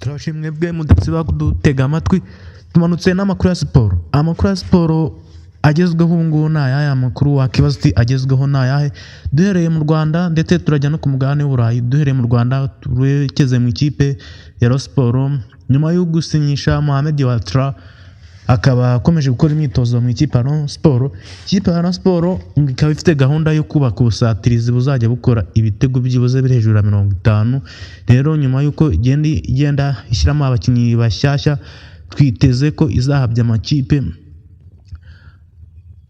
Turabashimye mwebwe mudasiba kudutega amatwi. Tumanutse n'amakuru ya siporo. Amakuru ya siporo agezweho ubu ngubu ni ayahe? Amakuru wakibaza uti agezweho ni ayahe? Duhereye mu Rwanda, ndetse turajya no ku mugabane w'Uburayi. Duhereye mu Rwanda, twerekeze mu ikipe ya Rayon Sports. Nyuma yo gusinyisha Mohamed Ouattara, akaba akomeje gukora imyitozo mu ikipe ya Rayon Sports. Ikipe ya Rayon Sports ikaba ifite gahunda yo kubaka ubusatirizi buzajya bukora ibitego byibuze biri hejuru ya 50. Rero nyuma y'uko igenda ishyiramo abakinnyi bashyashya, twiteze ko izahabya amakipe.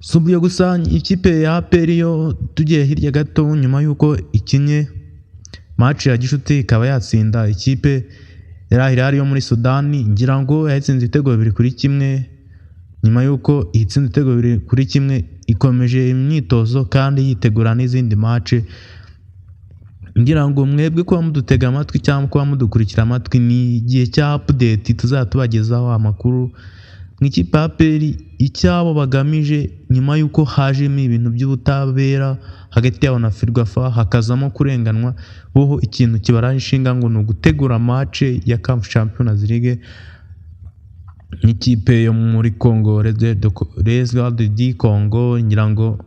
Si ibyo gusa, ikipe ya APR yo, tugiye hirya gato, nyuma y'uko ikinnye match ya gishuti ikaba yatsinda ikipe ya Hilal yo muri Sudani, ngira ngo yatsinze ibitego 2-1. Nyuma y'uko itsinze ibitego 2-1, ikomeje imyitozo kandi yitegura n'izindi match. Ngira ngo mwebwe kuba mudutega amatwi cyangwa kuba mudukurikira amatwi, ni igihe cya update, tuzajya tubagezaho amakuru. Mu ikipe ya APR, icyabo bagamije nyuma y'uko hajemo ibintu by'ubutabera hagati yabo na Ferwafa, hakazamo kurenganwa, boho ikintu kibaraje ishinga ngo ni ugutegura match ya CAF Champions League n'ikipe yo muri Congo, Les Garde du Congo. Ngira ngo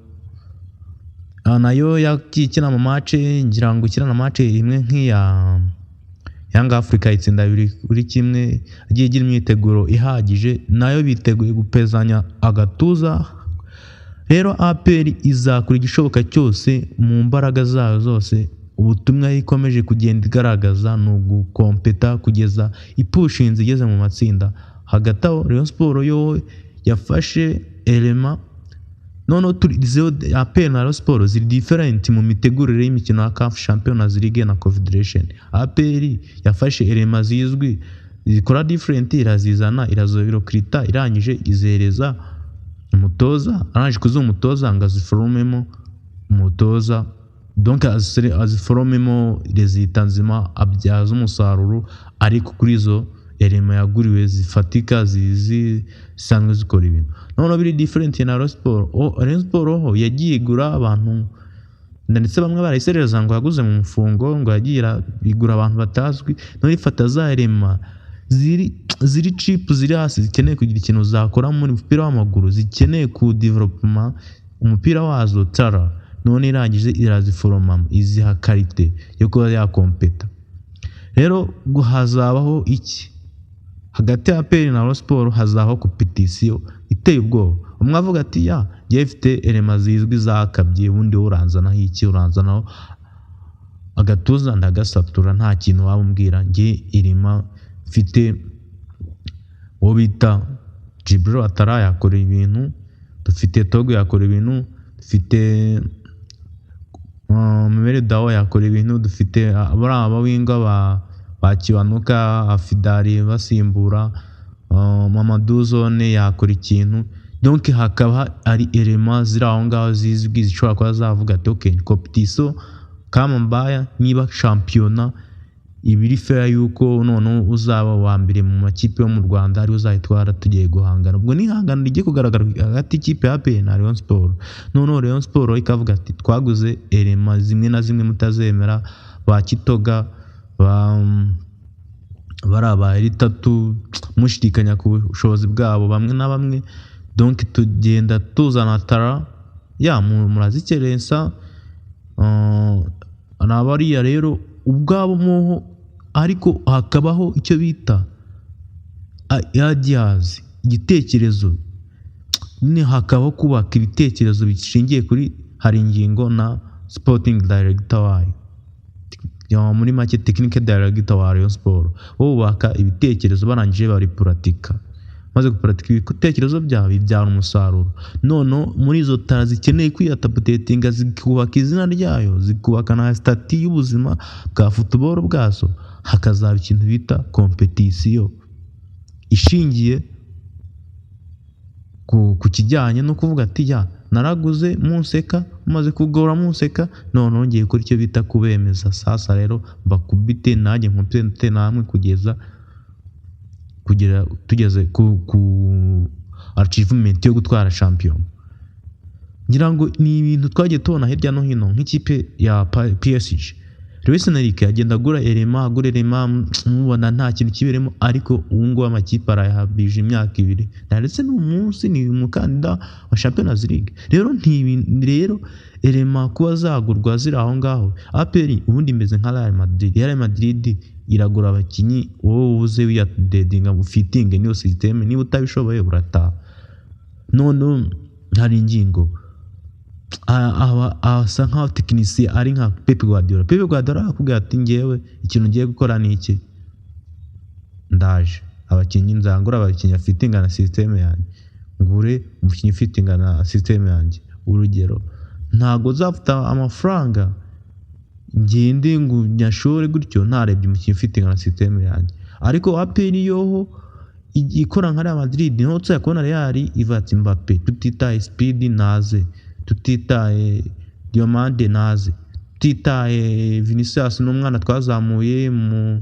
nayo yagiye ikina mu match, ngira ngo ikina na match imwe nk'iya Young Africa, itsinda 2-1. Agiye igira imyiteguro ihagije, nayo biteguye gupezanya agatuza. Rero APR izakora igishoboka cyose mu mbaraga zayo zose. Ubutumwa ikomeje kugenda igaragaza ni ugukompeta kugeza ipushinze igeze mu matsinda. Hagati aho, Rayon Sports yo yafashe elema. Noneho turi APR na Rayon Sports ziri different mu mitegurire y'imikino ya CAF Champions League na Confederation. APR yafashe elema zizwi zikora different, irazizana, irazorecruita, irangije izihereza umutoza. Arangije kuziha umutoza ngo aziforomemo umutoza, donc aziforomemo résultat nzima, abyaza umusaruro, ariko kuri izo elema yaguriwe zifatika, zizi zisanzwe zikora ibintu. Noneho biri different na Rayon Sports. Rayon Sports ho yagiye igura abantu, ndetse bamwe barayiserereza ngo yaguze mu mufungo, ngo yagiye igura abantu batazwi. None ifata za elema ziri cheap, ziri hasi, zikeneye kugira ikintu zakora muri mupira w'amaguru, zikeneye ku development umupira wazo tara. None irangije iraziforoma, iziha qualité yo kuba yakompeta. Rero ngo hazabaho iki hagati ya APR na Rayon Sports? Hazabaho competition iteye ubwoba. Umwe avuga ati: "Ya njyewe mfite elema zizwi zakabye, ubundi wowe uranzanaho iki? Uranzanaho agatuza ndagasatura, nta kintu waba umbwira. Njye irima mfite, uwo bita Djibril Ouattara yakora ibintu, dufite Togo yakora ibintu, dufite Memel Dao yakora ibintu, dufite bariya abawinger ba Kiwanuka, Afidari basimbura, Mamadou Zone yakora ikintu." Donc hakaba ari elema ziri aho ngaho zizwi, zishobora kuba zavuga ati: "Ok, competition kama mbaya, niba shampiyona ibiri fair yuko noneho uzaba uwa mbere mu makipe yo mu Rwanda ariwe uzayitwara, tugiye guhangana." Ubwo ni ihangana rigiye kugaragara hagati y'ikipe ya APR na Rayon Sports. Noneho Rayon Sports ikavuga ati: "Twaguze elema zimwe na zimwe mutazemera, ba Kitoga, ba bari aba Eritatu, mushidikanya ku bushobozi bwabo bamwe na bamwe. Donc tugenda tuzana tara ya murazikerensa." Ni abariya rero ubwabo muho, ariko hakabaho icyo bita ideas, igitekerezo nyine, hakabaho kubaka ibitekerezo bishingiye kuri hari ingingo na sporting director wayo. Ya, muri make technical director wa Rayon Sports, bo bubaka ibitekerezo, barangije bari puratika. Maze gupuratika ibitekerezo byabo bibyara umusaruro. Noneho muri izo tara zikeneye kwiyupdatinga, zikubaka izina ryayo, zikubaka na statut y'ubuzima bwa football bwazo, hakazaba ikintu bita competition ishingiye ku kijyanye no kuvuga ati: "Ya, naraguze munseka, mumaze kugora munseka, noneho ngiye gukora icyo bita kubemeza. Sasa rero mbakubite, nanjye nkubite namwe kugeza kugera tugeze ku achievement yo gutwara shampiyona." Ngira ngo ni ibintu twagiye tubona hirya no hino, nk'ikipe ya PSG. Luis Enrique agenda agura Elema, agura Elema, mubona nta kintu kiberemo, ariko ubu ngubu amakipe arayahabije imyaka 2, ndetse n'umunsi ni umukandida wa Champions League. Rero rero Elema kuba zagurwa ziri aho ngaho, APR ubundi imeze nka Real Madrid. Real Madrid iragura abakinnyi, wowe uze wiyadedinga ufitinge niyo system, niba utabishoboye urataha. None hari ingingo asa nkaho tekinisiye ari nka Pep Guardiola. Pep Guardiola akubwira ati ngewe ikintu ngiye gukora ni iki, ndaje abakinnyi nzangura abakinnyi bafite ingana system yanjye, ngure umukinnyi ufite ingana system yanjye. Urugero, ntabwo nzafata amafaranga ngende ngo nyashore gutyo ntarebye umukinnyi ufite ingana system yanjye. Ariko APR yoho ikora nka Real Madrid, niho tuzajya kubona Real ivuga ati Mbappe tutitaye speed naze, tutitaye Diomande naze, tutitaye Vinicius n'umwana twazamuye mu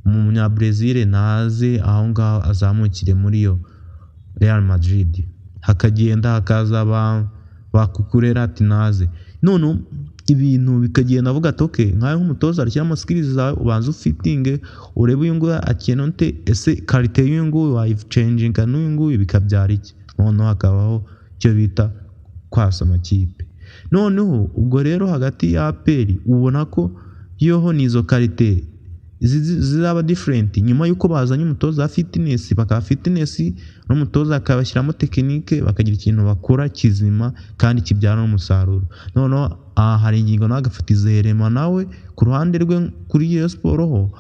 Munyabrazil naze, aho ngaho azamukire muri yo Real Madrid. Hakagenda hakaza ba Cucurella ati naze. None ibintu bikagenda avuga ati okay, nkawe nk'umutoza arashyiramo skills zawe, ubanza ufitinge urebe uyu nguyu akina nte, ese qualité y'uyu nguyu wayichanginga n'uyu nguyu bikabyara iki? Noneho hakabaho icyo bita kwasa amakipe. Noneho ubwo rero hagati ya APR ubona ko yoho ni izo qualité zizaba different nyuma y'uko bazanye umutoza wa fitness, bakaba fitness n'umutoza akabashyiramo technique, bakagira ikintu bakora kizima kandi kibyara n'umusaruro. Noneho aha hari ingingo nawe agafata izo Elema nawe ku ruhande rwe kuri iyo siporo ho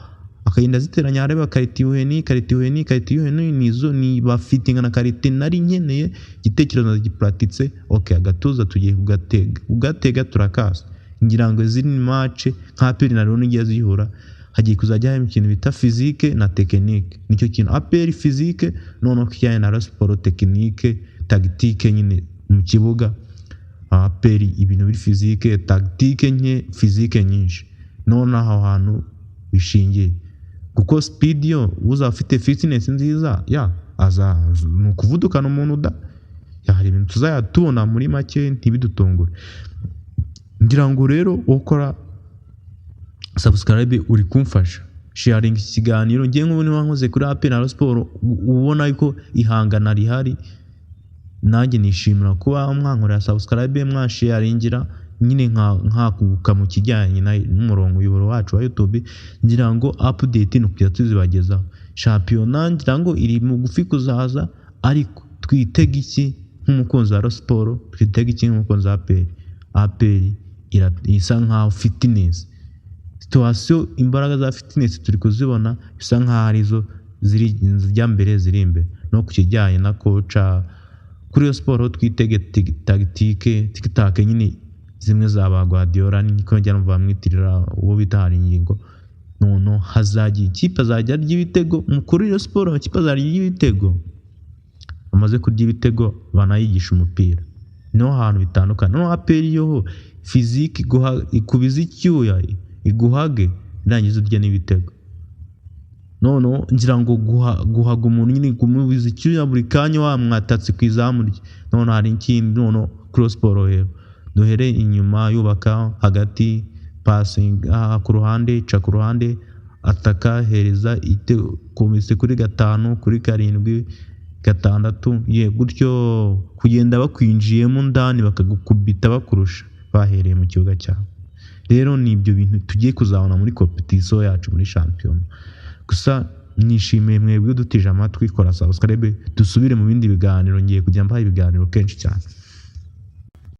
akagenda aziteranya, areba qualité yuhe, qualité yuhe, qualité yuhe, nizo ni bafitinga na qualité nari nkeneye, igitekerezo ndagipuratitse, okay, agatuza tugiye kugatega turakasa. Ngira ngo izindi match nka APR na Rayon igiye zihura, hagiye kuzajya harimo ikintu bita physique na technique. Nicyo kintu APR physique, noneho kijyanye na Rayon Sport technique, tactique nyine mu kibuga. APR ibintu biri physique, tactique nke, physique nyinshi. Noneho aho hantu bishingiye, kuko speed yo uzaba ufite fitness nziza ya aza ni ukuvudukana umuntu da ya, hari ibintu tuzajya tubona muri make ntibidutungure. Ngira ngo rero ukora subscribe uri kumfasha sharing iki kiganiro. Ngiye nk'ubu niba nkoze kuri APR na Rayon Sport, ubona ko ihangana rihari, nanjye nishimira kuba mwankorera subscribe, mwasharingira nyine nkakubuka mu kijyanye n'umurongo uyoboro wacu wa YouTube. Ngira ngo update ni ukujya tuzibagezaho. Shampiyona ngira ngo iri mugufi kuzaza, ariko twitega iki nk'umukunzi wa Rayon Sport, twitega iki nk'umukunzi wa APR? APR isa nkaho fitness situation, imbaraga za fitness turi kuzibona, bisa nkaho arizo ziri zijya mbere, ziri imbere. No ku kijyanye na coach kuri iyo siporo twitege tactique, tiki-taka nyine zimwe za ba Guardiola, niko njya numva bamwitirira uwo bita hari ingingo. Noneho hazajya ikipe azajya arya ibitego kuri iyo siporo, amakipe azajya arya ibitego, bamaze kurya ibitego banayigisha umupira, niho hantu bitandukanye. Noneho APR yoho physique ikubiza icyuya iguhage, irangiza urya n'ibitego. Noneho ngira ngo guhaga umuntu nyine kumubiza icyuya buri kanya wamwatatse ku izamu rye. Noneho hari ikindi, noneho kuri siporo rero duhere inyuma, yubaka hagati, passing ku ruhande, ca ku ruhande, ataka, hereza komise kuri 5, kuri 7, 6, ye gutyo kugenda bakwinjiyemo ndani bakagukubita bakurusha bahereye mu kibuga cyawe. Rero ni ibyo bintu tugiye kuzabona muri competition yacu muri shampiyona. Gusa nishimiye mwebwe dutije amatwi, kora subscribe, dusubire mu bindi biganiro, ngiye kujya mbaha ibiganiro kenshi cyane.